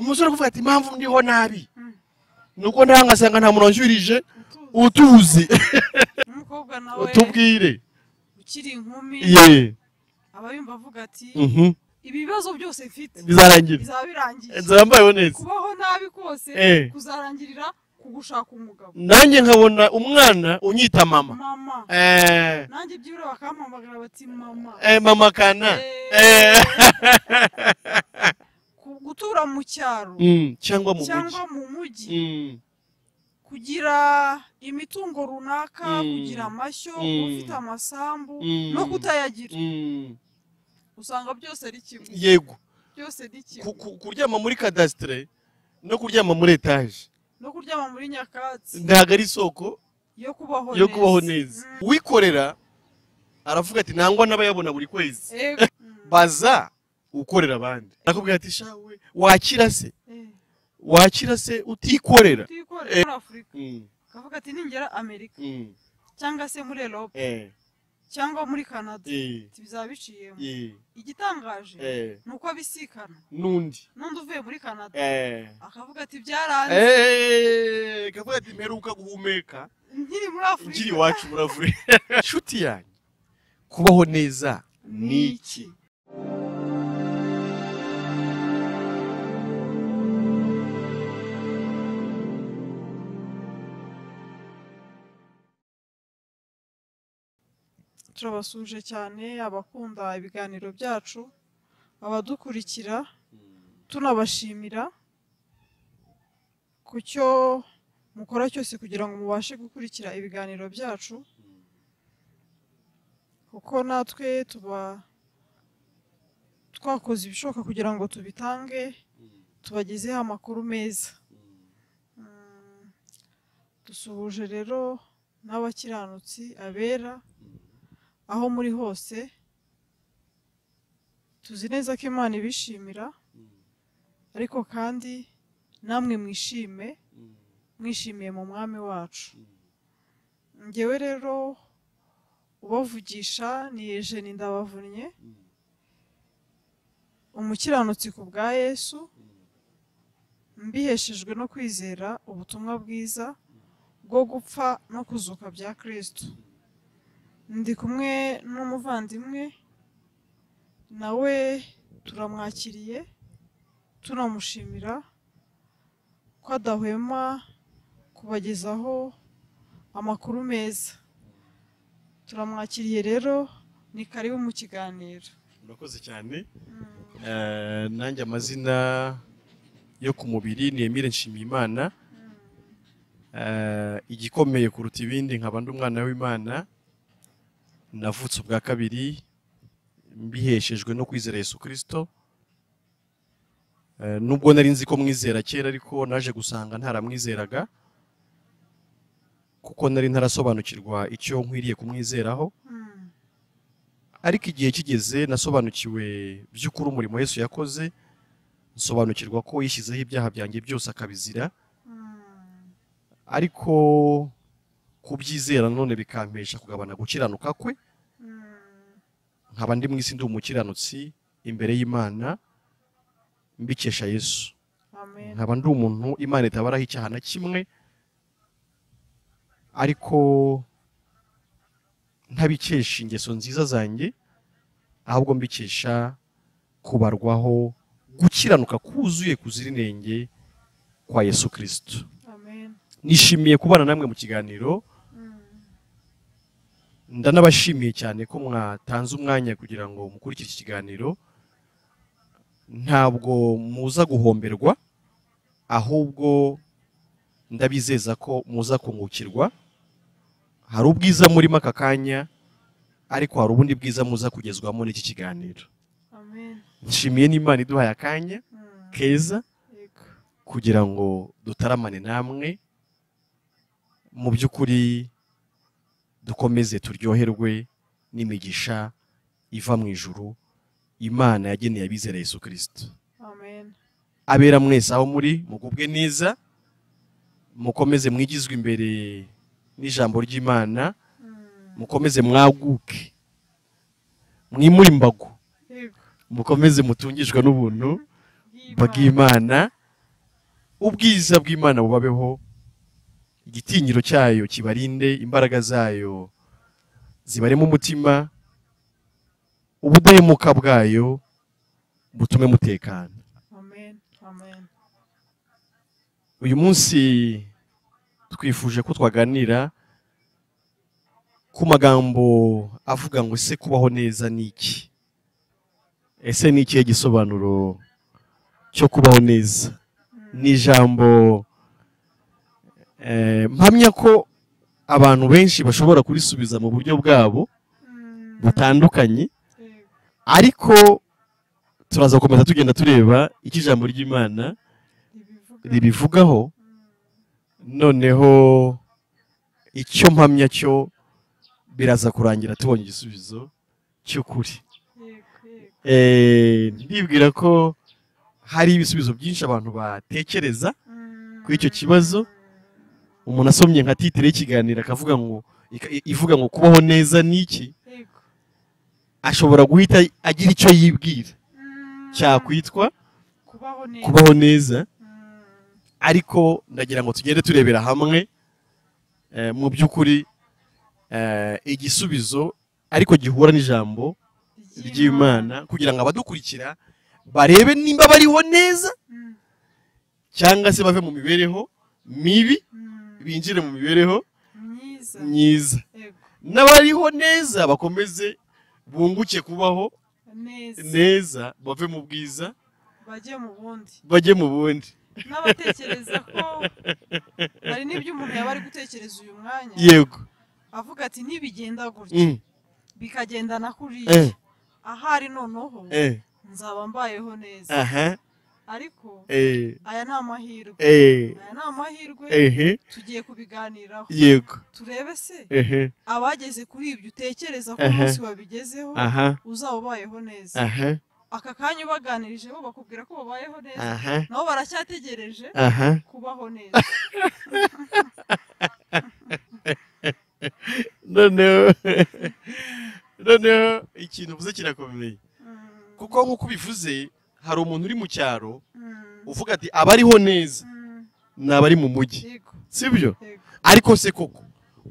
Umusore kuvuga ati impamvu ndiho nabi nuko ntangasanga nta muntu wanjurije utuzi. Umukobwa nawe utubwire ukiri inkumi ye aba yumva avuga ati ibibazo byose mfite bizarangira, bizabirangiye, nzambayeho neza, kubaho nabi kose kuzarangirira kugushaka umugabo. Nanjye nkabona umwana unyita mama. Mama. Nanjye byibura bakampamagara bati mama. Mama kana. Gutura mu cyaro cyangwa mu mujyi, cyangwa mu mujyi, kugira imitungo runaka, kugira amashyo, ufite amasambu no kutayagira, usanga byose ari kimwe. Yego, byose ni kimwe. Kuryama muri cadastre no kuryama muri etage no kuryama muri nyakatsi ntago ari isoko yo kubaho neza. Uwikorera aravuga ati nangwa n'abayabona buri kwezi. Baza ukorera abandi, akubwira ati shawe wakira se, wakira se utikorera. Utikorera muri Afrika kavuga ati ningera Amerika cyangwa se muri Europe cyangwa muri Canada bizabiciyemo. Igitangaje nuko abisikana nundi uvuye muri Canada akavuga ati byaranze, kavuga ati mperuka guhumeka nkiri muri Afrika, nkiri iwacu muri Afrika. Inshuti yanjye, kubaho neza ni iki? Turabasuje cyane abakunda ibiganiro byacu, abadukurikira, tunabashimira ku cyo mukora cyose kugira ngo mubashe gukurikira ibiganiro byacu, kuko natwe tuba twakoze ibishoboka kugira ngo tubitange, tubagezeho amakuru meza. Dusuhuje rero n'abakiranutsi abera aho muri hose, tuzi neza ko Imana ibishimira, ariko kandi namwe mwishime, mwishimiye mu mwami wacu. Ngewe rero ubavugisha ni Eugenie Ndabavunnye, umukiranutsi ku bwa Yesu, mbiheshejwe no kwizera ubutumwa bwiza bwo gupfa no kuzuka bya Kristo. Ndi kumwe n'umuvandimwe nawe turamwakiriye, tunamushimira ko adahwema kubagezaho amakuru meza. Turamwakiriye rero, ni karibu mu kiganiro. Murakoze cyane. Nanjye amazina yo ku mubiri ni Emile Nshimiyimana. Igikomeye kuruta ibindi nkaba ndi umwana w'Imana, navutse ubwa kabiri mbiheshejwe no kwizera Yesu Kristo. Nubwo nari nzi ko mwizera kera, ariko naje gusanga ntaramwizeraga kuko nari ntarasobanukirwa icyo nkwiriye kumwizeraho. Ariko igihe kigeze nasobanukiwe by'ukuri umurimo Yesu yakoze, nsobanukirwa ko yishyizeho ibyaha byanjye byose akabizira, ariko kubyizera none bikampesha kugabana gukiranuka kwe, nkaba ndi mwisi ndi umukiranutsi imbere y'Imana mbikesha Yesu. Amen. Nkaba ndi umuntu Imana itabaraho icyaha na kimwe, ariko ntabikesha ingeso nziza zanjye, ahubwo mbikesha kubarwaho gukiranuka kuzuye kuzira inenge kwa Yesu Kristo. Amen. Nishimiye kubana namwe mu kiganiro. Ndanabashimiye cyane ko mwatanze umwanya kugira ngo mukurikire iki kiganiro. Ntabwo muza guhomberwa, ahubwo ndabizeza ko muza kungukirwa. Hari ubwiza murimo aka kanya, ariko hari ubundi bwiza muza kugezwamo n'iki kiganiro. Amen. Nshimiye n'Imana iduhaye akanya keza kugira ngo dutaramane namwe, mu by'ukuri dukomeze turyoherwe n'imigisha iva mu ijuru Imana yageneye abizera Yesu Kristo. Amen. Abera mwese aho muri mugubwe neza, mukomeze mwigizwe imbere n'ijambo ry'Imana, mukomeze mwaguke, mwimure imbago, mukomeze mutungishwe n'ubuntu bw'Imana. Ubwiza bw'Imana bubabeho, igitinyiro cyayo kibarinde, imbaraga zayo zibaremo umutima, ubudahemuka bwayo butume mutekana. Amen. Amen. Uyu munsi twifuje ko twaganira ku magambo avuga ngo ese kubaho neza ni iki? Ese ni ikihe gisobanuro cyo kubaho neza? Ni ijambo mpamya ko abantu benshi bashobora kurisubiza mu buryo bwabo butandukanye, ariko turaza gukomeza tugenda tureba icyo ijambo ry'Imana ribivugaho. Noneho icyo mpamya cyo biraza kurangira tubonye igisubizo cy'ukuri. Ndibwira ko hari ibisubizo byinshi abantu batekereza kuri icyo kibazo. Umuntu asomye nka titire y'ikiganiro akavuga ngo ivuga ngo kubaho neza ni iki, ashobora guhita agira icyo yibwira cyakwitwa kubaho neza. Ariko ndagira ngo tugende turebera hamwe mu by'ukuri igisubizo ariko gihura n'ijambo ry'Imana, kugira ngo abadukurikira barebe nimba bariho neza cyangwa se bave mu mibereho mibi binjire mu mibereho myiza, n'abariho neza bakomeze bunguke kubaho neza, bave mu bwiza bajye mu bundi. N'abatekereza ko hari n'ibyo umuntu yaba ari gutekereza uyu mwanya, yego, avuga ati nibigenda gutya bikagenda na kuriya, ahari noneho nzaba mbayeho neza. Ariko aya ni amahirwe, aya ni amahirwe tugiye kubiganiraho. Yego, turebe se abageze kuri ibyo utekereza ko umunsi wabigezeho uzaba ubayeho neza. Aka kanya ubaganirije bo bakubwira ko babayeho neza, nabo baracyategereje kubaho neza. Noneho ikintu uvuze kirakomeye, kuko nk'uko ubivuze hari umuntu uri mu cyaro uvuga ati abariho neza ni abari mu mujyi, sibyo? Ariko se koko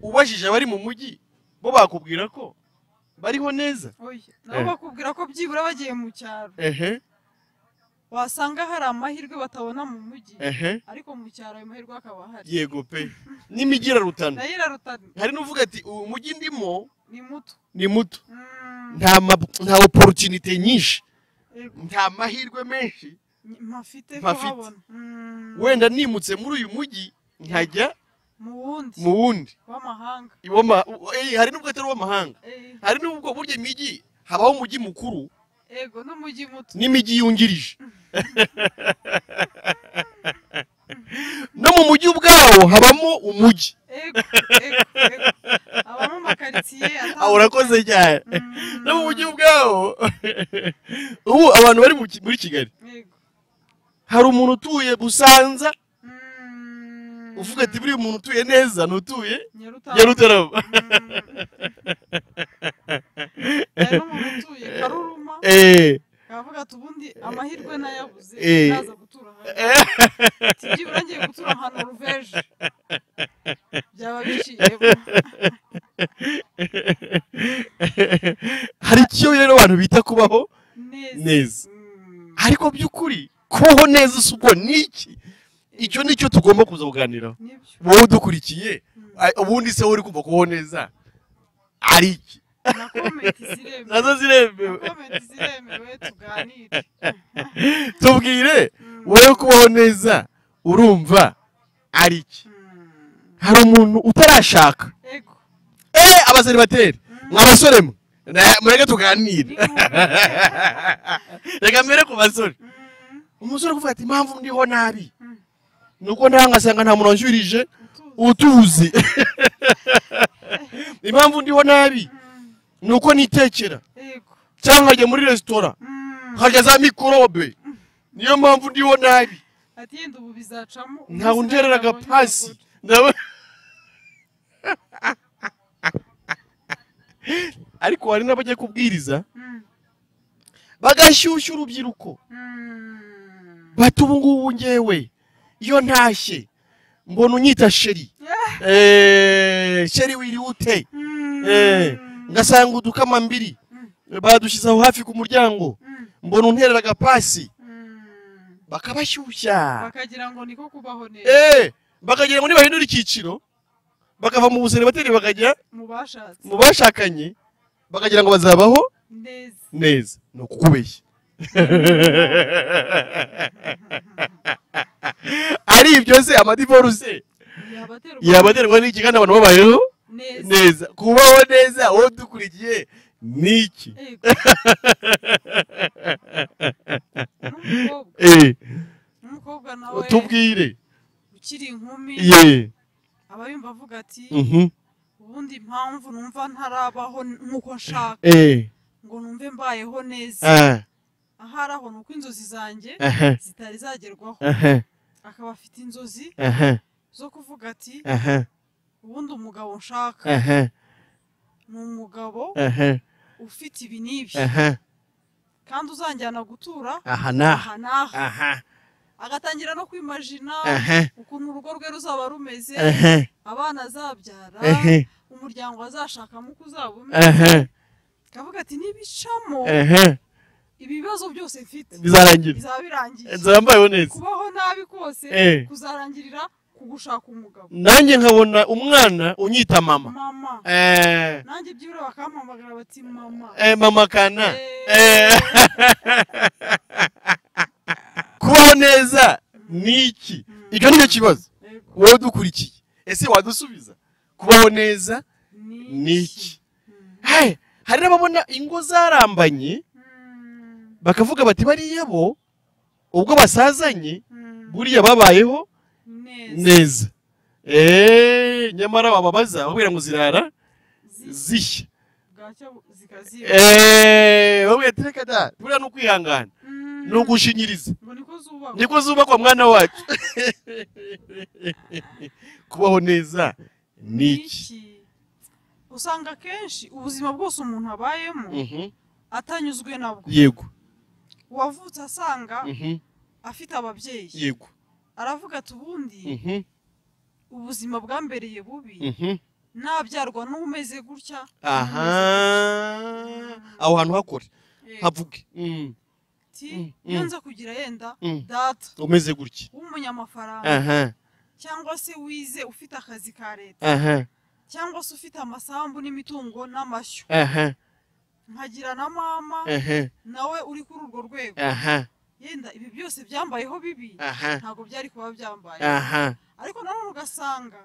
ubajije abari mu mujyi bo bakubwira ko bariho neza? Nabo bakubwira ko byibura bagiye mu cyaro wasanga hari amahirwe batabona mu mujyi, ariko mu cyaro ayo mahirwe akaba ahari. Yego pe, n'imijyi irarutana. Hari n'uvuga ati uyu mujyi ndimo ni muto, nta opportunity nyinshi, nta mahirwe menshi mpafite kuhabona. Wenda nimutse muri uyu mujyi nkajya mu wundi w'amahanga. Hari n'ubwo atari uw'amahanga, hari n'ubwo burya imijyi habaho umujyi mukuru, yego, n'umujyi muto, n'imijyi yungirije. No mu mujyi ubwawo habamo umujyi, habamo amakaritsiye. Urakoze cyane. No mu mujyi ubwawo ubu abantu bari muri Kigali, hari umuntu utuye Busanza uvuga ati buri umuntu utuye neza nutuye Nyarutarama. Hari n'umuntu utuye Karuruma akavuga ati ubundi amahirwe nayabuze naza gutura hano, byibura ngiye gutura ahantu Norvège byaba biciyemo. Hari icyo rero abantu bita kubaho neza, ariko by'ukuri kubaho neza si ubwo ni iki? Icyo nicyo tugomba kuza kuganiraho. Wowe udukurikiye ubundi se uri kumva kubaho neza ari iki? Nazo ziremewe, tuganire, tubwire wowe kubaho neza urumva ari iki? Hari umuntu utarashaka, abaseribateri mwa basore mwe mureke tuganire, reka mbere ku basore. Umusore kuvuga ati impamvu ndiho nabi nuko ntangasanga nta muntu wanjurije utuzi. Impamvu ndiho nabi nuko nitekera cyangwa nkajya muri resitora nkajya za mikorobe, niyo mpamvu ndiho nabi. Ati yenda ubu bizacamo, ntawe unterera agapasi. Ariko hari n'abajya kubwiriza bagashyushya urubyiruko bati ubu ngubu ngewe Iyo ntashye mbona unyita chéri, chéri wiriwe ute, ngasanga udukama mbiri badushyize aho hafi ku muryango, mbona unterera agapasi, bakabashyushya bakagira ngo niko kubaho neza, bakagira ngo nibahindura icyiciro bakava mu buseribateri bakajya mu bashakanye, bakagira ngo bazabaho neza. Ni ukukubeshya. Ari ibyo se amadivorce yabaterwa n'iki kandi abantu babayeho neza? Kubaho neza wowe dukurikiye ni iki? N'umukobwa nawe tubwire ukiri inkumi aba yumva avuga ati ubundi impamvu numva ntarabaho nk'uko nshaka ngo numve mbayeho neza, ahari aho nuko inzozi zanjye zitari zagerwaho. Akaba afite inzozi zo kuvuga ati ubundi umugabo nshaka ni umugabo ufite ibi n'ibi kandi uzanjyana gutura aha n'aha. Agatangira no kwimajina ukuntu urugo rwe ruzaba rumeze, abana azabyara, umuryango azashakamo uko uzaba umeze. Akavuga ati nibicamo ibibazo byose mfite bizarangira, bizaba birangiye, nzambayeho neza. Kubaho nabi kose kuzarangirira kugushaka umugabo. Nanjye nkabona umwana unyita mama. Nanjye byibura bakampamagara bati mama. Mama kana. Kubaho neza ni iki? Icyo nicyo kibazo wowe dukurikiye. Ese wadusubiza kubaho neza ni iki? Hari n'ababona ingo zarambanye bakavuga bati bariya bo ubwo basazanye buriya babayeho neza. Nyamara bababaza babwira ngo zirara zishya, babwira ati reka da, buriya ni ukwihangana, ni ugushinyiriza, niko zubakwa mwana wacu. Kubaho neza ni iki? Usanga kenshi ubuzima bwose umuntu abayemo atanyuzwe nabwo. Yego. Uwavutse asanga afite ababyeyi. Yego. Aravuga ati ubundi ubuzima bwambereye bubi, nabyarwa n'umeze gutya. Aho hantu hakore havuge iyo nza kugira yenda data umeze gutya w'umunyamafaranga, cyangwa se wize ufite akazi ka leta, cyangwa se ufite amasambu n'imitungo n'amashyo, nkagira na mama nawe uri kuri urwo rwego, yenda ibi byose byambayeho bibi ntabwo byari kuba byambaye. Ariko nanone ugasanga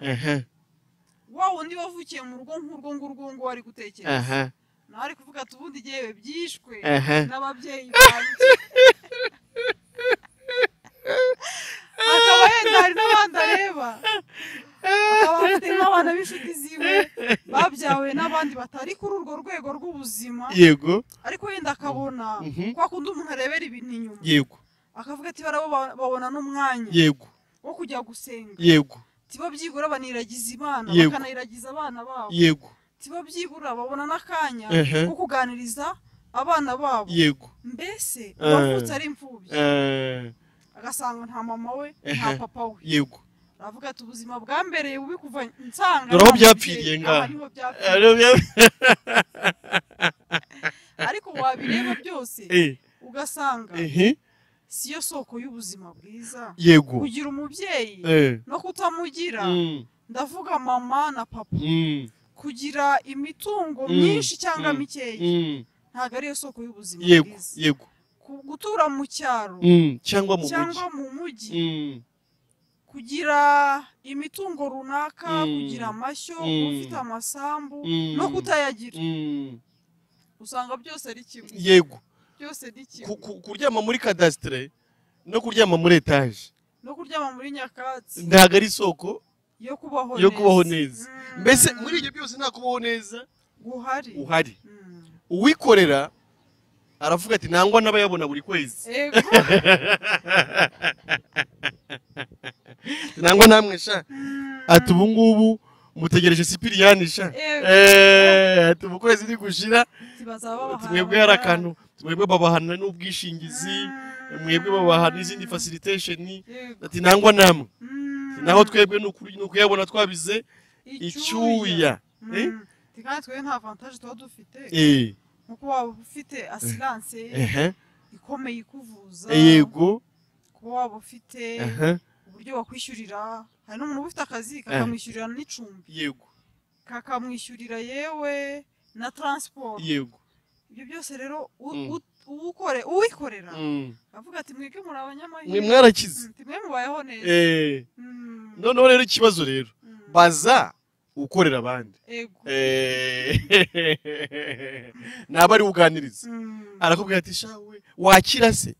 wa wundi wavukiye mu rugo nk'urwo ngurwo ngo wari gutekereza, nawe ari kuvuga ati ubundi yewe byishwe n'ababyeyi banjye. Akaba yenda hari n'abandi areba, akaba afite nk'abana b'inshuti ziwe babyawe n'abandi batari kuri urwo rwego rw'ubuzima. Yego. Ariko yenda akabona kwa kundi umuntu arebera ibintu inyuma. Yego. Akavuga ati barabo babona n'umwanya. Yego. Wo kujya gusenga. Yego. Tibo byibura baniragiza Imana, bakanayiragiza abana babo. Yego. Tibo byibura babona n'akanya ko kuganiriza abana babo. Yego. Mbese wavutse ari imfubyi, agasanga nta mama we nta papa we. Yego. Aravuga ati ubuzima bwambereye bubi kuva nsanga dore aho byapfiriye ngaha. Ariko wabireba byose ugasanga siyo soko y'ubuzima bwiza. Yego. Kugira umubyeyi no kutamugira, ndavuga mama na papa, kugira imitungo myinshi cyangwa mikeya ntabwo ariyo soko y'ubuzima bwiza. Yego. Gutura mu cyaro cyangwa mu mujyi, kugira imitungo runaka, kugira amashyo, ufite amasambu no kutayagira, usanga byose ari kimwe. Yego. Byose ni kimwe. Kuryama muri cadastre no kuryama muri etage no kuryama muri nyakatsi ntabwo ari isoko yo kubaho neza. Mbese muri ibyo byose nta kubaho neza guhari. Uwikorera aravuga ati nangwa n'abayabona buri kwezi. Yego. Nangwa namwe sha, ati ubu ngubu mutegereje Sipiriyani sha, ati ubu kwezi ni gushira, twebwe hari akantu, twebwe babahana n'ubwishingizi, Mwebwe babaha n'izindi facilitation. Ati nangwa namwe naho twebwe n'ukuyabona twabize icyuya. Kandi twe nta avantage tuba dufite nkuko waba ufite assurance ikomeye ikuvuza, yego, kuba waba ufite uburyo bakwishyurira. Hari n'umuntu ufite akazi kakamwishyurira n'icumbi, yego, kakamwishyurira yewe na transport, yego. Ibyo byose rero uwikorera avuga ati mwebwe muri abanyamahirwe, mwe mwarakize, mwe mubayeho neza. Noneho rero ikibazo rero baza ukorera abandi, naba ari uganiriza arakubwira ati shawe wakira se,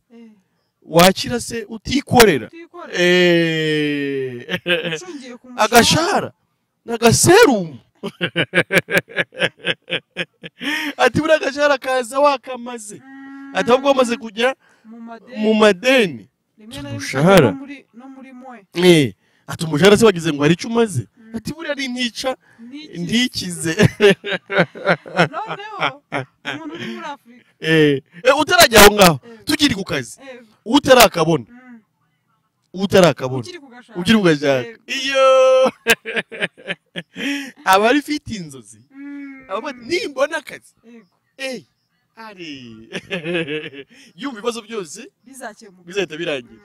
wakira se utikorera, agashahara n'agaserumu. Ati buriya agashahara kaza wakamaze, ati ahubwo wamaze kujya mu madeni. Umushahara ati umushahara se wagize ngo hari icyo umaze, ati buriya ari ntica ntikize. Noneho umuntu uri muri Afurika utarajya aho ngaho tukiri ku kazi, utarakabona utarakabona ukiri kugashaka, iyo aba ari ufite inzozi, aba nimbona akazi ari yumva ibibazo byose bizahita birangira.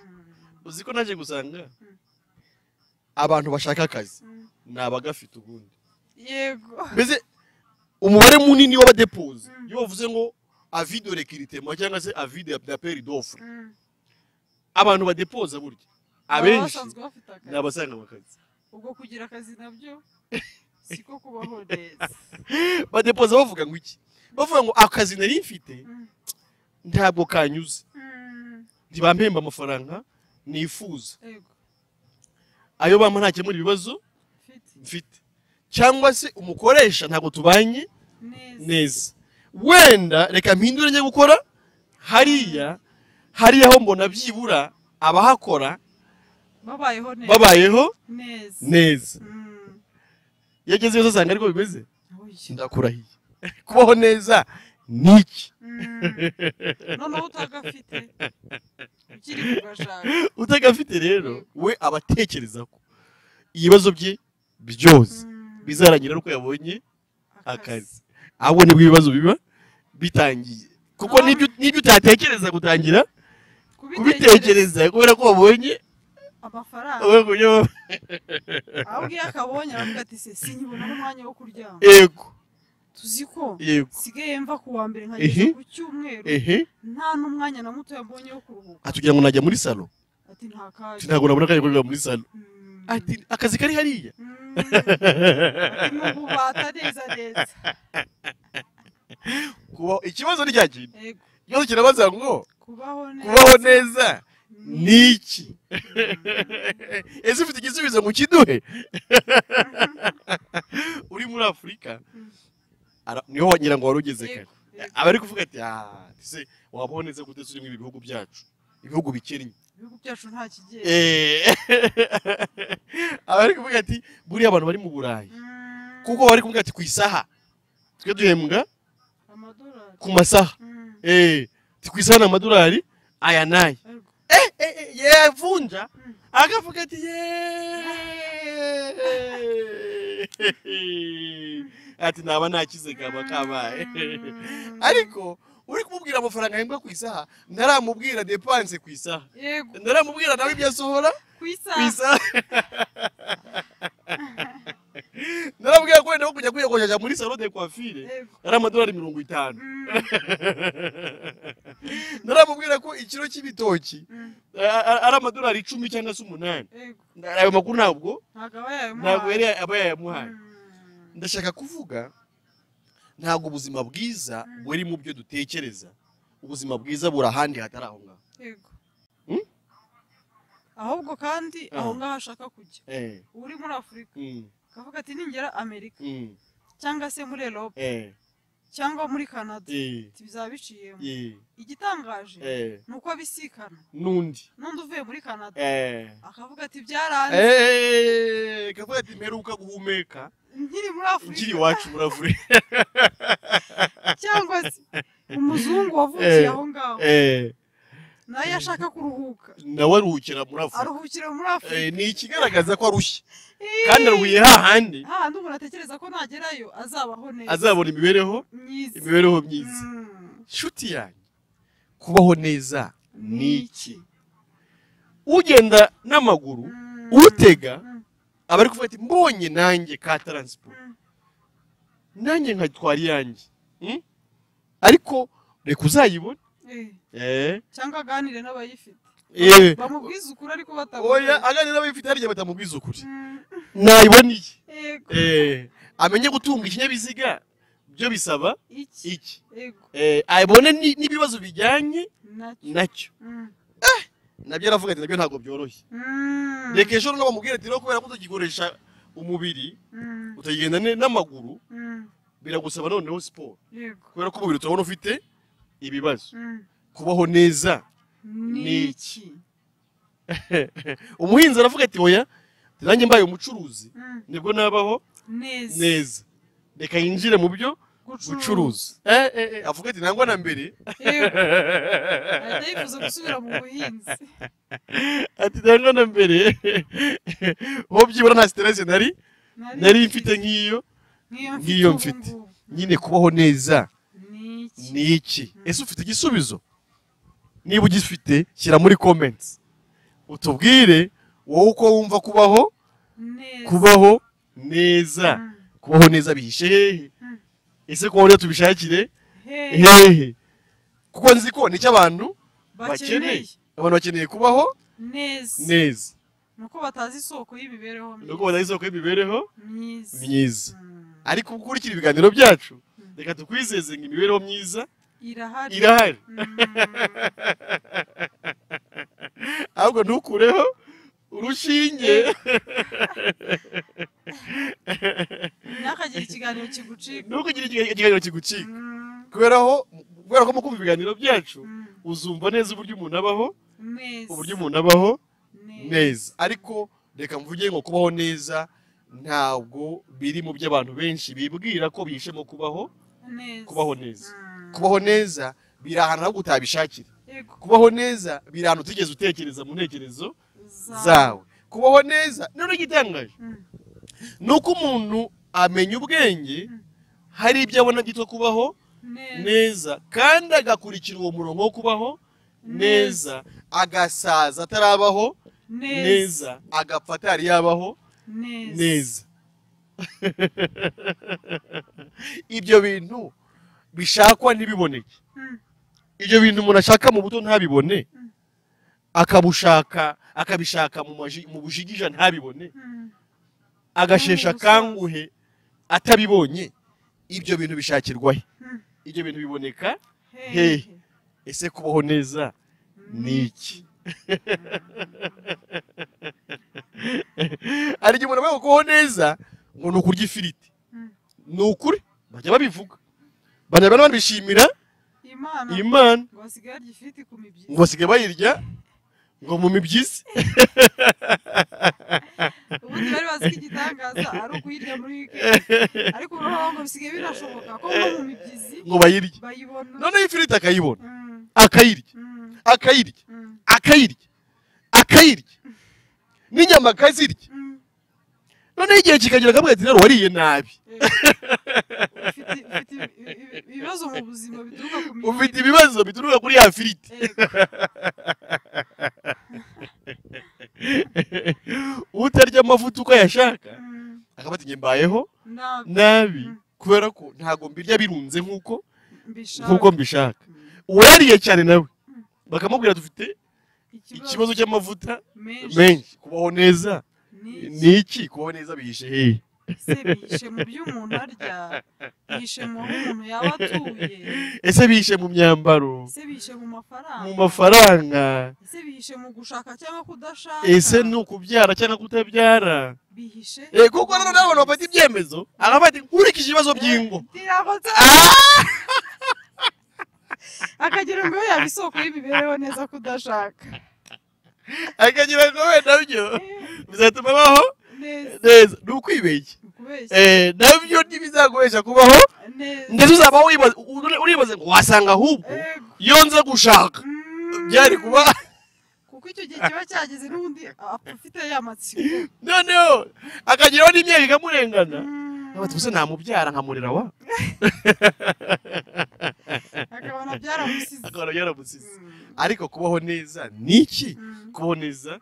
Uzi ko naje gusanga abantu bashaka akazi ni abagafite ubundi, yego, mbese umubare munini w'abadepoze iyo bavuze ngo avis de recrutement cyangwa se avis d'appel d'offre, abantu badepoza burya abenshi ni abasanga akazi. Ubwo kugira akazi nabyo siko kubaho neza. Badepoza bavuga ngo iki? Bavuga ngo akazi nari mfite ntabwo kanyuze, ntibampemba amafaranga nifuza, ayo bampa ntakemura ibibazo mfite, cyangwa se umukoresha ntabwo tubanye neza, wenda reka mpindure njye gukora hariya hariya aho mbona byibura abahakora babayeho neza. Iyo ageze yose asanga ariko bimeze. Ndakurahiye kubaho neza niki? Noneho utagafite ukiri kugashaka, utagafite rero we abatekereza ko ibibazo bye byose bizarangira uko yabonye akazi, ahubwo nibwo ibibazo biba bitangiye, kuko nibyo utatekereza gutangira kubitekereza kubera ko wabonye amafaranga. Ahubwo iyo akabonye aravuga ati se sinkibona n'umwanya wo kuryama. Yego, tuzi ko sigaye mva ku wa mbere nkageza ku cyumweru nta n'umwanya na muto yabonye wo kuruhuka. Atugira ngo najya muri salo, ati nta kaje, ntabwo nabona akanya ko kujya muri salo, ati akazi kari hariya, ati n'ububata neza neza. Kuba ikibazo ni cyakintu, ikibazo kirabaza ngo kubaho neza niki? Ese ufite igisubizo ngo kiduhe? Uri muri Afurika niho wagira ngo wari ugeze kare, aba ari kuvuga ati se wabaho neza gute uri mu bihugu byacu, ibihugu bikennye, ibihugu byacu nta kigenda. Aba ari kuvuga ati buriya abantu bari mu Burayi, kuko bari kuvuga ati ku isaha twe duhembwa ku masaha, ku isaha ni amadolari aya n'aya, yavunja akavuga ati ati naba nakize kaba kabaye. Ariko uri kumubwira amafaranga ahembwa ku isaha, ntaramubwira dépense ku isaha, ntaramubwira nawe ibyo asohora ku isaha, ntaramubwira ko wenda ko kujya kwiyogoshesha muri salon de coiffure ari amadolari 50, ntaramubwira ko ikiro cy'ibitoki ari amadolari 10 cyangwa se 8. Ayo makuru ntabwo yari aba yayamuhaye. Ndashaka kuvuga ntabwo ubuzima bwiza buri mu byo dutekereza, ubuzima bwiza buri ahandi hatari aho ngaho. Yego, ahubwo kandi aho ngaho ashaka kujya uri muri Afurika akavuga ati ningera Amerika cyangwa se muri Europe cyangwa muri Canada bizaba biciyemo. Igitangaje ni uko abisikana n'undi uvuye muri Canada akavuga ati byaranze, akavuga ati mperuka guhumeka nkiri muri Afurika, nkiri iwacu muri Afurika, cyangwa se umuzungu wavukiye aho ngaho Nawe yashaka kuruhuka. Nawe aruhukira muri Afurika. Aruhukira muri Afurika. Ni ikigaragaza ko arushye. Kandi aruhuye hahandi. Hahandi umuntu atekereza ko nagerayo azabaho neza. Azabona imibereho myiza. Imibereho myiza. Nshuti yanjye, kubaho neza ni iki? Ugenda n'amaguru, utega, aba ari kuvuga ati mbonye nanjye ka transport. Nanjye nkatwara iyanjye. Ariko reka uzayibona. Cyangwa aganire n'abayifite. Bamubwiza ukuri ariko batamubwiza. Oya, aganire n'abayifite harya batamubwiza ukuri. Nayibona iki? Amenye gutunga ikinyabiziga byo bisaba iki? Abone n'ibibazo bijyanye nacyo. Nabyo aravuga ati nabyo ntabwo byoroshye. Reka ejo noneho bamubwire ati rero kubera ko utagikoresha umubiri, utagenda n'amaguru, biragusaba noneho siporo. Kubera ko umubiri turabona ufite ibibazo. Kubaho neza ni iki? Umuhinzi aravuga ati oya, nanjye mbaye umucuruzi nibwo nabaho neza. Reka yinjire mu byo gucuruza. Avuga ati nangwa na mbere. Ahita yifuza gusubira mu buhinzi. Ati nangwa na mbere. Ho byibura nta stress nari mfite nk'iyo mfite. Nyine kubaho neza ni iki? Ese ufite igisubizo? Niba ugifite shyira muri comments. Utubwire wowe uko wumva kubaho kubaho neza. Kubaho neza bihishe hehe? Ese kubaho neza tubishakire hehe? Kuko nzi ko nicyo abantu bakeneye. Abantu bakeneye kubaho neza. Nuko batazi isoko y'imibereho myiza. Nuko batazi isoko y'imibereho myiza. Ariko ukurikira ibiganiro byacu, reka tukwizeze ngo imibereho myiza irahari. Ahubwo ntukureho urushinge. Ntihakagire ikiganiro kigucika. Ntukagire ikiganiro kigucika. Kubera ko mu kumva ibiganiro byacu uzumva neza uburyo umuntu abaho, uburyo umuntu abaho neza. Ariko reka mvuge ngo kubaho neza ntabwo biri mu by'abantu benshi bibwira ko bihishemo kubaho kubaho neza. Kubaho neza biri ahantu ntabwo utabishakira. Kubaho neza biri ahantu utigeze utekereza mu ntekerezo zawe. Kubaho neza none igitangaje nuko umuntu amenya ubwenge hari ibyo abona byitwa kubaho neza kandi agakurikira uwo murongo wo kubaho neza, agasaza atarabaho neza, agapfa atari yabaho neza. Ibyo bintu bishakwa ntibiboneke. Ibyo bintu umuntu ashaka mu buto ntabibone, akabushaka akabishaka mu bujigija ntabibone, agashesha kanguhe atabibonye. Ibyo bintu bishakirwa he? Ibyo bintu biboneka hehe? Ese kubaho neza ni iki? Hari igihe umuntu avuga kubaho neza ngo ni ukurya ifiriti. Ni ukuri bajya babivuga, bajya banabishimira Imana ngo basigaye barya ifiriti ku mibyizi, ngo basigaye bayirya ngo mu mibyizi. Ubundi bari bazi ko igitangaza ari ukuyirya muri weekend, ariko ubu ngo bisigaye birashoboka ko ngo mu mibyizi ngo bayirye bayibona. Noneho ifiriti akayibona, akayirya, akayirya, akayirya, akayirya, n'inyama akazirya. Noneho igihe kikagera akamubwira ati rero wariye nabi. Ufite ibibazo mu buzima bituruka ku mirire. Ufite ibibazo bituruka kuri ya firiti. Utarya amavuta uko ayashaka akaba ati mbayeho nabi kubera ko ntago mbirya birunze nkuko mbishaka. Uwariye cyane nawe bakamubwira dufite ikibazo cy'amavuta menshi. Kubaho neza ni iki? Kubaho neza bihishe hehe? Ese bihishe mu byo umuntu arya? Bihishe mu aho umuntu yaba atuye? Ese bihishe mu myambaro? Ese bihishe mu mafaranga? Mu mafaranga. Ese bihishe mu gushaka cyangwa kudashaka? Ese ni ukubyara cyangwa kutabyara? Bihishe. Kuko noneho abantu bafata ibyemezo, akavuga ati nkurikije ibibazo by'ingo. Akagira ngo yaba isoko y'imibereho neza kudashaka. Akagira ngo we nabyo bizatuma abaho neza. Ni ukwibeshya. Nabyo ntibizaguhesha kubaho ndetse uzaba uribaze ngo wasanga ahubwo iyo nza gushaka Byari kuba kuko icyo gihe kiba cyageze n'ubundi afite ya matsiko, noneho akageraho n'imyaka ikamurengana. Ati ubuse namubyara nkamurera wa, akabona byaramusize, akabona byaramusize. Ariko kubaho neza ni iki? Kubaho neza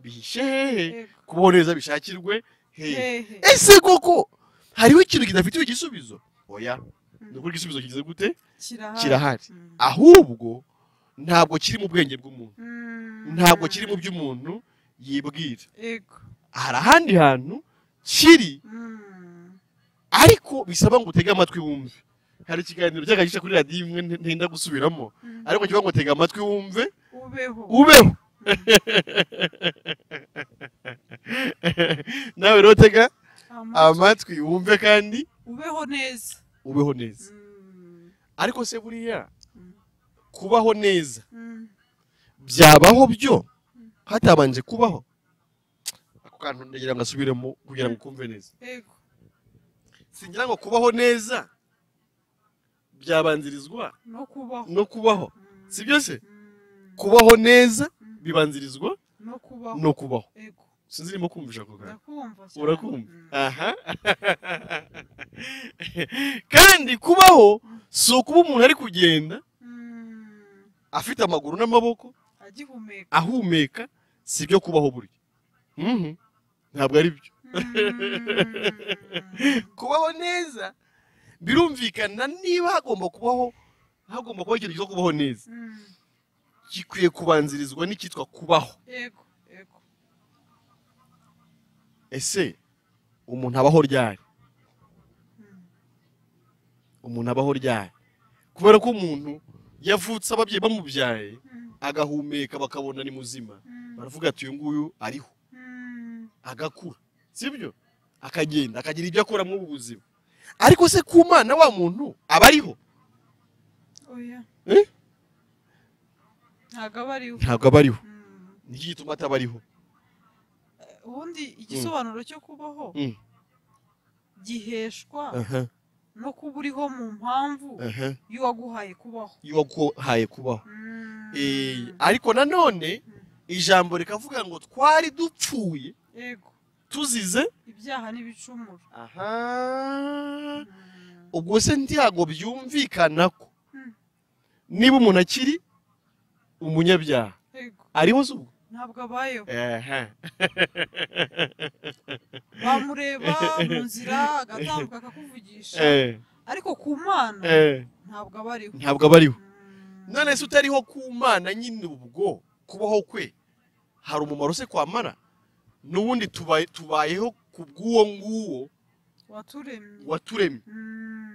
bihishe hehe? Kubaho neza bishakirwe hehe? Ese koko hariho ikintu kidafitiwe igisubizo? Oya, ni ukuri igisubizo kigize gute? Kirahari. Ahubwo ntabwo kiri mu bwenge bw'umuntu, ntabwo kiri mu by'umuntu yibwira. Hari ahandi hantu kiri, ariko bisaba ngo utege amatwi wumve. Hari ikiganiro cy'agahisha kuri radiyo imwe ntenda gusubiramo, ariko kivuga ngo tega amatwi wumve ubeho. Nawe rero tega amatwi wumve kandi ubeho neza, ubeho neza. Ariko se buriya kubaho neza byabaho byo hatabanje kubaho? Ako kantu ndagira ngo asubiremo kugira ngo kumve neza. Singira ngo kubaho neza byabanzirizwa no kubaho, sibyo se? Kubaho neza bibanzirizwa no kubaho. Sinzi irimo kumvisha ako kantu. Urakumva? Aha. Kandi kubaho si ukuba umuntu ari kugenda afite amaguru n'amaboko ahumeka, si byo kubaho burya. Ntabwo ari byo. Kubaho neza birumvikana, niba hagomba kubaho ikintu cyo kubaho neza, gikwiye kubanzirizwa n'icyitwa kubaho. Ese umuntu abaho ryari? Umuntu abaho ryari? Kubera ko umuntu yavutse ababyeyi bamubyaye agahumeka bakabona ni muzima, baravuga ati uyu nguyu ariho, agakura, sibyo? Akagenda akagira ibyo akora mu buzima. Ariko se ku Mana wa muntu aba ariho? Oya. Ntabwo aba ariho. Ntabwo aba ariho. Niki gituma ataba ariho? Ubundi igisobanuro cyo kubaho giheshwa no kuba uriho mu mpamvu y'uwaguhaye kubaho. Y'uwaguhaye kubaho. Ariko nanone ijambo rikavuga ngo twari dupfuye tuzize ibyaha n'ibicumuro. Aha. Ubwo se ntiyago byumvikana ko niba umuntu akiri umunyabyaha ariho se ubwo? Ntabwo abayeho. Bamureba mu nzira agatambuka akakuvugisha, ariko ku Mana ntabwo aba ariho. Ntabwo aba ariho. None se utariho ku Mana nyine ubwo kubaho kwe hari umumaro se kwamara? N'ubundi tubayeho ku bw'uwo nguwo waturemye,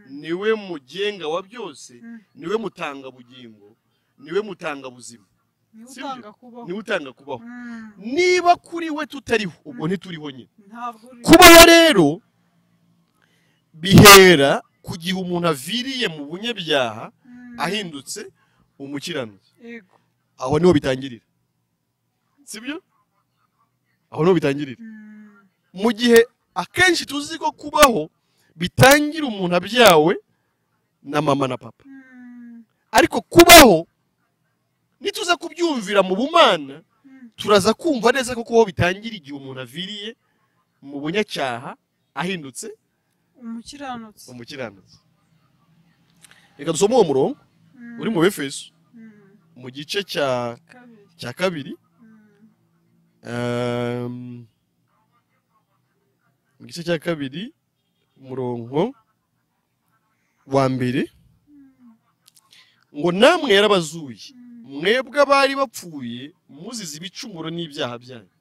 niwe mugenga wa byose, niwe mutanga bugingo, niwe mutanga buzima, niwe utanga kubaho. Niba kuri we tutariho, ubwo ntituriho nyine. Kubaho rero bihera ku gihe umuntu aviriye mu bunyabyaha ahindutse umukiranutsi. Aho niho bitangirira, sibyo? Aho niho bitangirira. Mu gihe akenshi tuzi ko kubaho bitangira umuntu abyawe na mama na papa, ariko kubaho nituza kubyumvira mu bumana, turaza kumva neza ko kubaho bitangira igihe umuntu aviriye mu bunyacyaha ahindutse umukiranutsi. Reka dusome uwo murongo uri mu Efeso mu gice cya kabiri. Mu gice cya kabiri umurongo wa mbere, ngo namwe yarabazuye mwebwe abari bapfuye muzize ibicumuro n'ibyaha byanyu.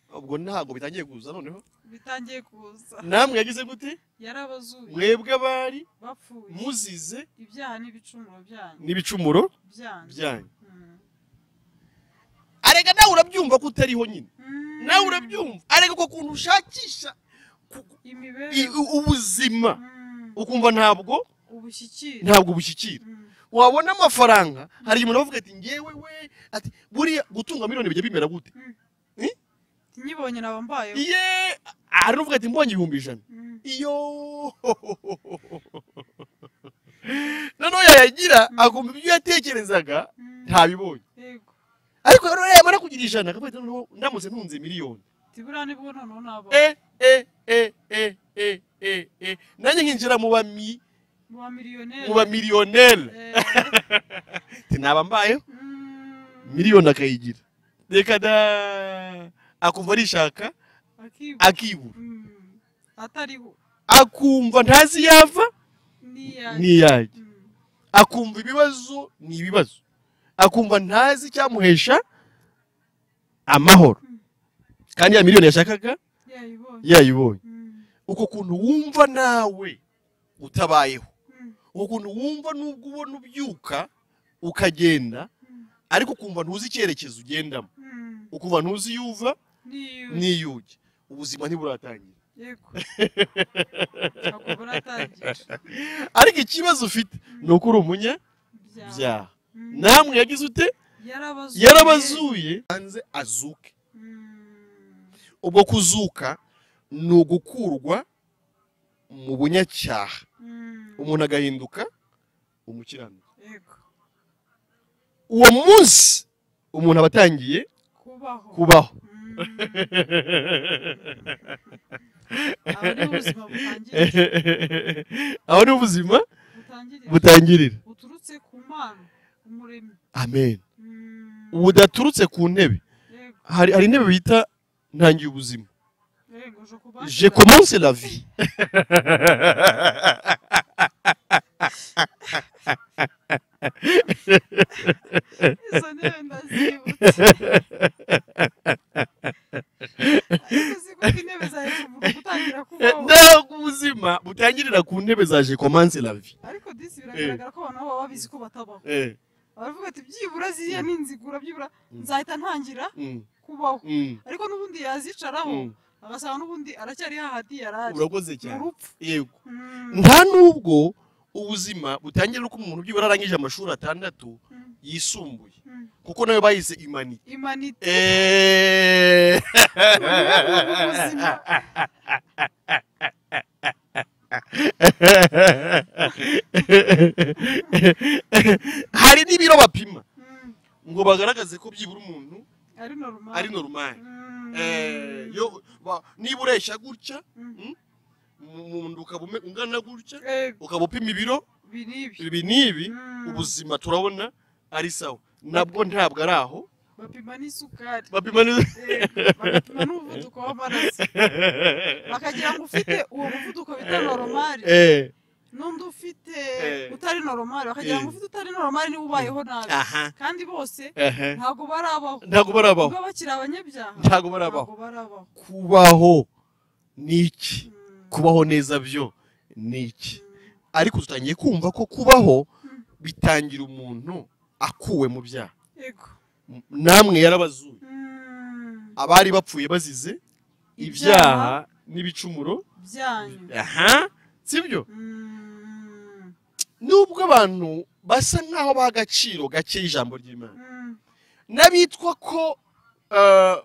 Ubwo ntabwo bitangiye kuza noneho? Bitangiye kuza. Namwe yagize gute? Yarabazuye mwebwe abari bapfuye muzize ibyaha n'ibicumuro byanyu. N'ibicumuro byanyu. Arega nawe urabyumva ko utariho nyine. Nawe urabyumva. Arega ko kuntu ushakisha ubuzima ukumva ntabwo ubushyikira. Ntabwo ubushyikira. Wabona amafaranga hari umuntu avuga ati ngewe we, ati buriya gutunga miliyoni bijya bimera gute? Nyibonye naba mbayeho. Iye, hari uvuga ati mbonye 100,000. Iyo. No Noneho yayagira akumva ibyo yatekerezaga ntabibonye. Ariko rero yamara kugira 100 akavuga ati noneho ndamutse ntunze miliyoni. Tibura nibwo noneho nabo. Nanjye nkinjira mu ba miliyoneri. Tinaba mbayeho. Miliyoni akayigira. Reka da akumva arishaka akibura. Atariho. Akumva ntazi yava niyajya. Akumva ibibazo ni ibibazo. Akumva ntazi cyamuhesha amahoro. Kandi ya miliyoni yashakaga yayibonye. Uko kuntu wumva nawe utabayeho. Uko kuntu wumva nubwo ubona ubyuka ukagenda ariko ukumva ntuzi icyerekezo ugendamo. Ukumva ntuzi yuva niyujya. Ubuzima ntiburatangira. Yego. Ntabwo buratangira. Ariko ikibazo ufite ni uko uri umunyabyaha. Namwe yagize ute? Yarabazuye hanze azuke. Ubwo kuzuka ni ugukurwa mu bunyacyaha. Umuntu agahinduka umukiranutsi. Yego. Uwo munsi umuntu aba atangiye kubaho. Aho ni ubuzima butangirira. Buturutse ku Mana umuremyi. Amen. Budaturutse ku ntebe. Hari intebe bita ntangiye ubuzima. Je commence la vie. Izo ntebe ndazibutse. Ntabwo ubuzima butangirira ku ntebe za je commence la vie. Ariko disi biragaragara ko abantu baba babizi ko batabaho. Baravuga ati byibura ziriya ninzigura byibura nzahita ntangira kubaho. Ariko n'ubundi yazicaraho agasanga n'ubundi aracyari hahandi yarari. Urakoze cyane. Yego. Nta nubwo ubuzima butangira uko umuntu byibura arangije amashuri 6 yisumbuye. Kuko nayo bayise imanite. Imanite. Hari n'ibiro bapima ngo bagaragaze ko byibura umuntu ari normal. Yo niba ureshya gutya umuntu ukaba ungana gutya ukaba upima ibiro ibi n'ibi ubuzima turabona ari sawa. Nabwo ntabwo ari aho. Bapima n'isukari. Bapima n'umuvuduko w'amaraso. Bakagira ngo ufite uwo muvuduko bita normal. N'undi ufite utari normal bakagira ngo ufite utari normal niba ubayeho nabi. Kandi bose ntabwo barabaho. Ntabwo barabaho. Kuba bakiri abanyabyaha. Ntabwo barabaho. Kubaho ni iki? Kubaho neza byo ni iki? Ariko tutangiye kumva ko kubaho bitangira umuntu akuwe mu byaha. Yego. Namwe yarabazuye. Abari bapfuye bazize ibyaha n'ibicumuro byanyu. Aha, sibyo? Nubwo abantu basa nkaho bagaciro gake ijambo ry'Imana. Nabitwa ko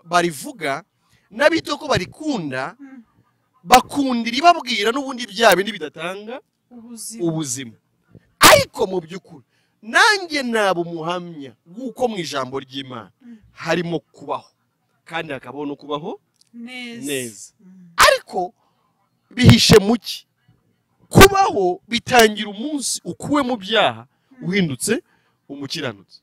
barivuga, nabitwa ko barikunda, bakundira ibabwira n'ubundi byaha bindi bidatanga ubuzima. Ariko mu by'ukuri nanjye naba umuhamya w'uko mu ijambo ry'Imana harimo kubaho kandi hakabaho no kubaho neza. Ariko bihishe muki? Kubaho bitangira umunsi ukuwe mu byaha uhindutse umukiranutsi.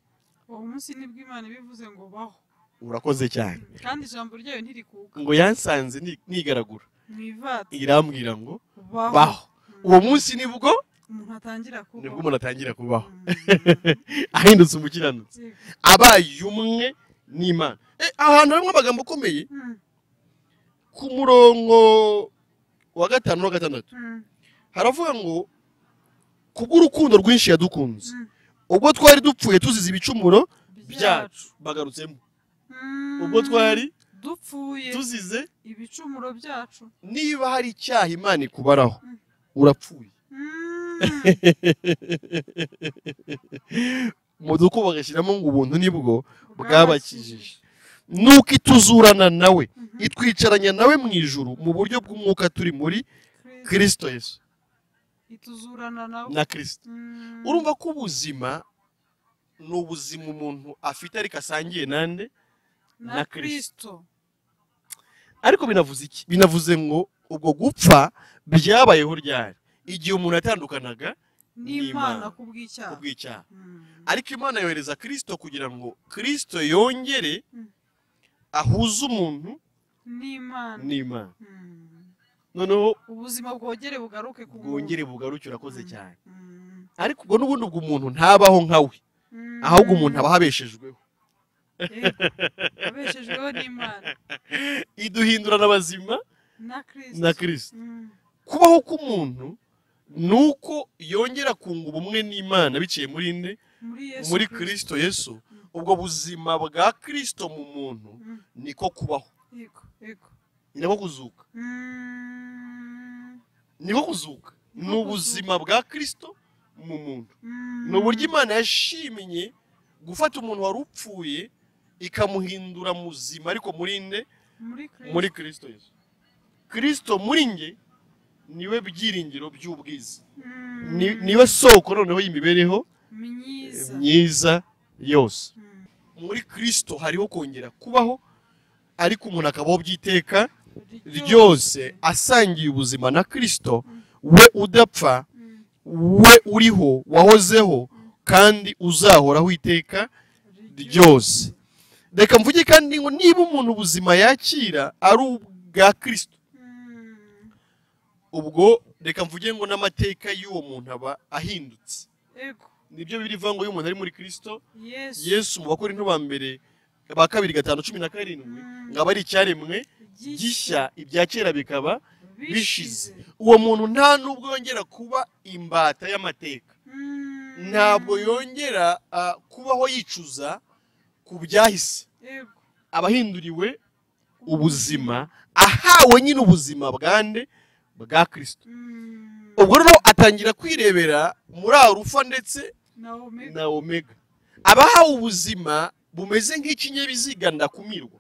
Uwo munsi nibwo Imana ibivuze ngo baho. Urakoze cyane. Kandi ijambo ryayo ntirikuka. Ngo yansanze nigaragura mwivata irambwira ngo baho. Uwo munsi nibwo umuntu atangira kubaho. Nibwo umuntu atangira kubaho. Ahindutse umukiranutsi. Abaye umwe n'Imana. Ahantu harimo amagambo akomeye. Ku murongo wa 5 na 6. Haravuga ngo kubw'urukundo rwinshi yadukunze. Ubwo twari dupfuye tuzize ibicumuro byacu. Bagarutsemo. Ubwo twari dupfuye tuzize ibicumuro byacu. Niba hari icyaha Imana ikubaraho urapfuye. Muduko bagashyiramo ngo ubuntu nibwo bwabakijije. Nuko ituzurana nawe itwicaranya nawe mu ijuru mu buryo bw'umwuka turi muri Kristo Yesu. Ituzurana na Kristo. Urumva ko ubuzima ni ubuzima umuntu afite ariko asangiye nande? Na Kristo. Ariko binavuze iki? Binavuze ngo ubwo gupfa byabayeho ryari? Igihe umuntu yatandukanaga n'Imana kubw'icyaha. Ariko Imana yohereza Kristo kugira ngo Kristo yongere ahuze umuntu n'Imana. Noneho ubuzima bwongere bugaruke ku muntu. Bwongere bugaruke, urakoze cyane. Ariko ubwo n'ubundi ubwo umuntu ntabaho nkawe, ahubwo umuntu aba abeshejweho. Abeshejweho n'Imana. Iduhindura n'abazima na Kristo. Kubaho k'umuntu nuko yongera kunga ubumwe n'Imana biciye muri nde? Muri Kristo Yesu. Ubwo buzima bwa Kristo mu muntu niko kubaho. Ni nako kuzuka. Niko kuzuka. Ni ubuzima bwa Kristo mu muntu. Ni uburyo Imana yashimye gufata umuntu wari upfuye ikamuhindura muzima, ariko muri nde? Muri Kristo Yesu. Kristo muri nge niwe byiringiro by'ubwiza. Niwe soko noneho y'imibereho myiza yose. Muri Kristo hariho kongera kubaho, ariko umuntu akabaho byiteka ryose asangiye ubuzima na Kristo, we udapfa, we uriho, wahozeho kandi uzahoraho iteka ryose. Reka mvuge kandi ngo niba umuntu ubuzima yakira ari ubwa Kristo, ubwo reka mvuge ngo n'amateka y'uwo muntu aba ahindutse. Nibyo birivuga ngo iyo umuntu ari muri Kristo Yesu mu Bakorinto ba mbere ba 2:5-17 ngo aba ari icyaremwe gishya, ibya kera bikaba bishize. Uwo muntu nta nubwo yongera kuba imbata y'amateka, ntabwo yongera kubaho yicuza ku byahise. Abahinduriwe ubuzima, ahawe nyine ubuzima bwande? Bwa Kristo. Ubwo rero atangira kwirebera muri Arufa ndetse na Omega. Abahawe ubuzima bumeze nk'ikinyabiziga ndakumirwa.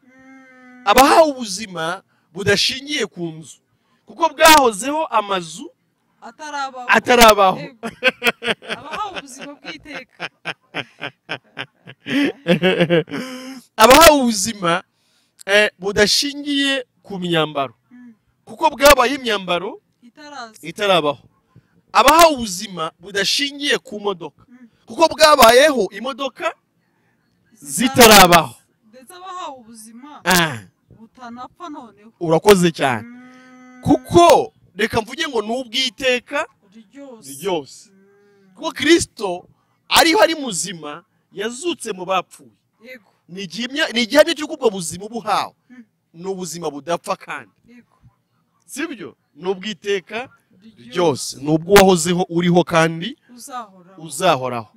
Abahawe ubuzima budashingiye ku nzu, kuko bwahozeho amazu atarabaho. Abahawe ubuzima bw'iteka. Abahawe ubuzima budashingiye ku myambaro, kuko bwabaye imyambaro itarabaho. Abahawe ubuzima budashingiye ku modoka, kuko bwabayeho imodoka zitarabaho. Ndetse abahawe ubuzima butanapfa noneho. Urakoze cyane. Kuko reka mvuge ngo n'ubwiteka ryose. Kuko Kristo ariho ari muzima, yazutse mu bapfuye. Ni igihamya cy'uko ubwo buzima ubuhawe ni ubuzima budapfa kandi. Sibyo? N'ubwiteka ryose, n'ubwo wahozeho uriho kandi uzahoraho.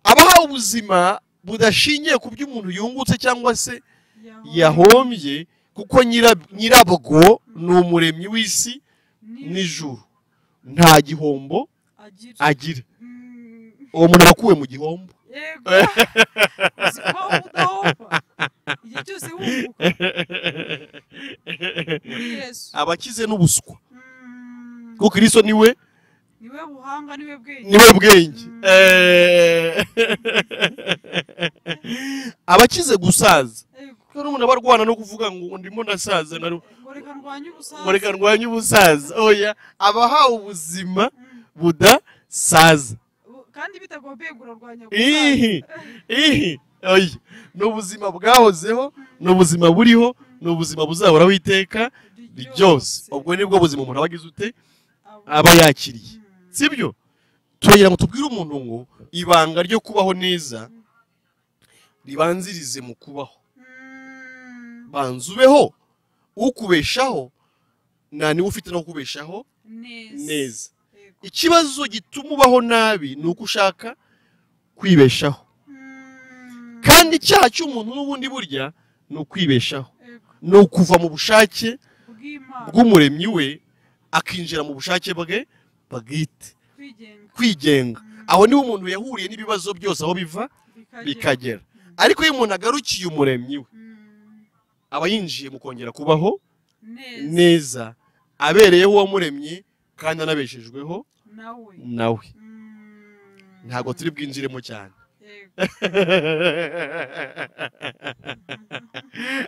Abahawe ubuzima budashingiye ku byo umuntu yungutse cyangwa se yahombye, kuko nyirabwo ni umuremyi w'isi n'ijuru, nta gihombo agira. Uwo muntu abakuwe mu gihombo. Abakize n'ubuswa, kuko Kristo niwe buhanga, niwe bwenge, niwe bwenge. Abakize gusaza, kuko n'umuntu aba arwana no kuvuga ngo ndimo ndasaza, ngo reka ndwanye ubusaza. Oya, abahawe ubuzima budasaza kandi bitagombye kurwanya ubusaza. Oya, ni ubuzima bwahozeho, ni ubuzima buriho, ni ubuzima buzahoraho iteka ryose. Ubwo nibwo buzima umuntu aba agize ute? Aba yakiriye. Sibyo? Turagira ngo tubwire umuntu ngo ibanga ryo kubaho neza ribanzirize mu kubaho. Banza ubeho, ukubeshaho nta niwe ufite no kubeshaho neza. Ikibazo gituma ubaho nabi ni uko ushaka kwibeshaho. Kandi icyaha cy'umuntu n'ubundi burya ni ukwibeshaho, ni ukuva mu bushake bw'umuremyi we akinjira mu bushake bwe bwite, kwigenga. Aho niho umuntu yahuriye n'ibibazo byose, aho biva bikagera. Ariko iyo umuntu agarukiye umuremyi we, aba yinjiye mu kongera kubaho neza, abereyeho uwamuremye kandi anabeshejweho Nawe ntabwo turi bwinjiremo cyane,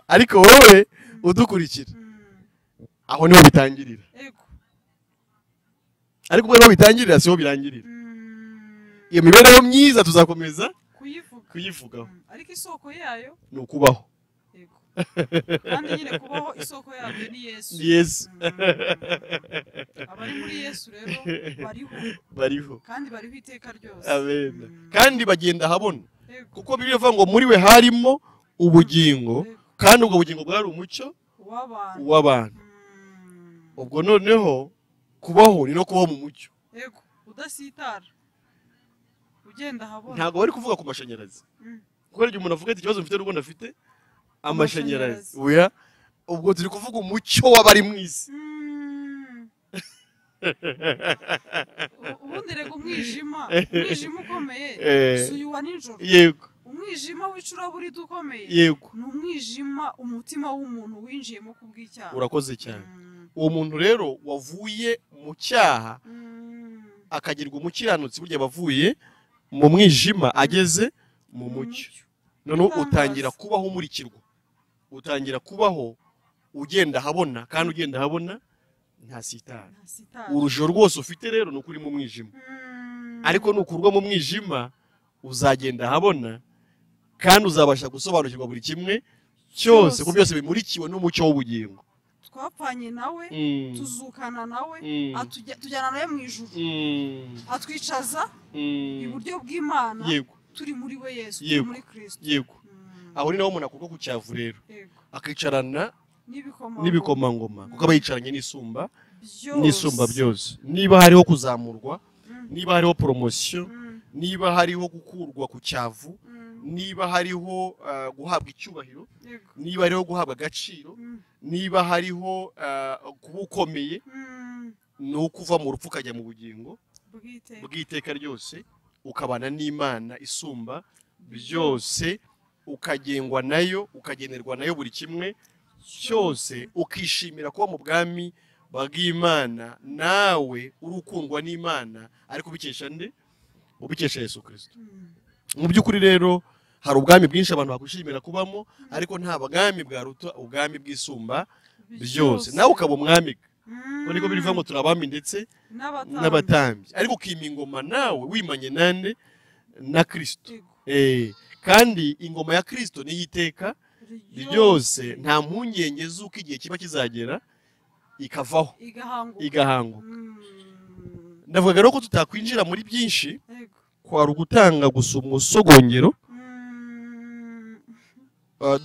ariko wowe udukurikira aho niho bitangirira. Ariko ubwo niho bitangirira siho birangirira. Iyo mibereho myiza tuzakomeza kuyivugaho, ariko isoko yayo ni ukubaho. Kandi nyine kubaho isoko yabyo ni Yesu. Yesu. Abari muri Yesu rero bariho kandi bariho iteka ryose. Amen. Kandi bagenda habona, kuko Bibiliya ivuga ngo muri we harimo ubugingo, kandi ubwo bugingo bwari umucyo w'abantu. Ubwo noneho kubaho ni no kubaho mu mucyo. Yego, udasitara ugenda habona. Ntabwo bari kuvuga ku mashanyarazi, kuko igihe umuntu avuga ati ikibazo mfite n'ubwo ndafite amashanyarazi, oya, ubwo turi kuvuga umucyo w'abari mu isi. Ubundi rego umwijima ukomeye si uyu wa nijoro. Yego. Umwijima w'icuraburindi ukomeye. Yego. Ni umwijima umutima w'umuntu winjiyemo kubw'icyaha. Urakoze cyane. Uwo muntu rero wavuye mu cyaha akagirwa umukiranutsi, burya bavuye mu mwijima ageze mu mucyo. Noneho utangira kubaho umurikirwa, utangira kubaho ugenda habona, kandi ugenda habona nta sitara. Urujijo rwose ufite rero ni ukuri mu mwijima, ariko nukurwa mu mwijima uzagenda habona, kandi uzabasha gusobanukirwa buri kimwe cyose, kuko byose bimurikiwe n'umucyo w'ubugingo. Twapfanye nawe, tuzukana nawe, tujyana nawe mu ijuru, atwicaza iburyo bw'Imana. Turi muri we Yesu, turi muri Kristo. Yego. Aho ni naho umuntu akurwa ku cyavu rero, akicarana n'ibikomangoma, kuko aba yicaranye n'isumba byose. Niba hariho kuzamurwa, niba hariho promotion, niba hariho gukurwa ku cyavu, niba hariho guhabwa icyubahiro, niba hariho guhabwa agaciro, niba hariho kuba ukomeye, ni ukuva mu rupfu ukajya mu bugingo bw'iteka ryose, ukabana n'Imana isumba byose, ukagengwa nayo, ukagenerwa nayo buri kimwe cyose, ukishimira kuba mu bwami bw'Imana, nawe urukundwa n'Imana, ariko ubikesha nde? Ubikesha Yesu Kristo. Mu by'ukuri rero hari ubwami bwinshi abantu bakwishimira kubamo, ariko nta bwami bwaruta ubwami bw'isumba byose. Nawe ukaba umwami, ko niko birivuga ngo turabami ndetse n'abatambyi, ariko ukima ingoma nawe wimanye nande? Na Kristo. Kandi ingoma ya Kristo ni iteka ryose, nta mpungenge z'uko igihe kiba kizagera ikavaho igahanguka. Ndavuga rero ko tutakwinjira muri byinshi, kwari ugutanga gusa umusogongero,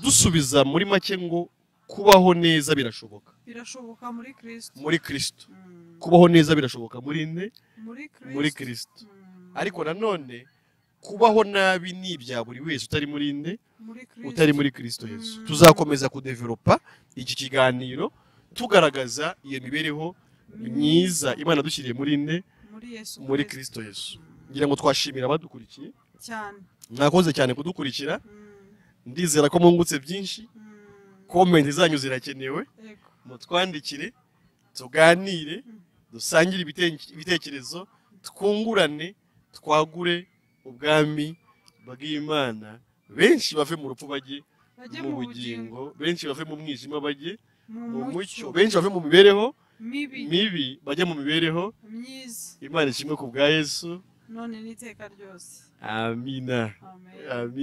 dusubiza muri make ngo kubaho neza birashoboka. Birashoboka muri Kristo. Muri Kristo. Kubaho neza birashoboka muri nde? Muri Kristo. Ariko nanone kubaho nabi ni ibya buri wese utari muri nde? Utari muri Kristo Yesu. Tuzakomeza kudevelopa iki kiganiro tugaragaza iyo mibereho myiza Imana dushyiriye muri nde? Muri Kristo Yesu. Ngira ngo twashimira abadukurikiye cyane. Mwakoze cyane kudukurikira. Ndizera ko mwungutse byinshi. Comment zanyu zirakenewe. Mutwandikire, tuganire, dusangire ibitekerezo, twungurane, twagure ubwami bw'Imana. Benshi bave mu rupfu bajye mu bugingo, benshi bave mu mwijima bajye mu mucyo, benshi bave mu mibereho mibi bajye mu mibereho myiza. Imana ishimwe ku bwa Yesu none n'iteka ryose. Amina. Amen.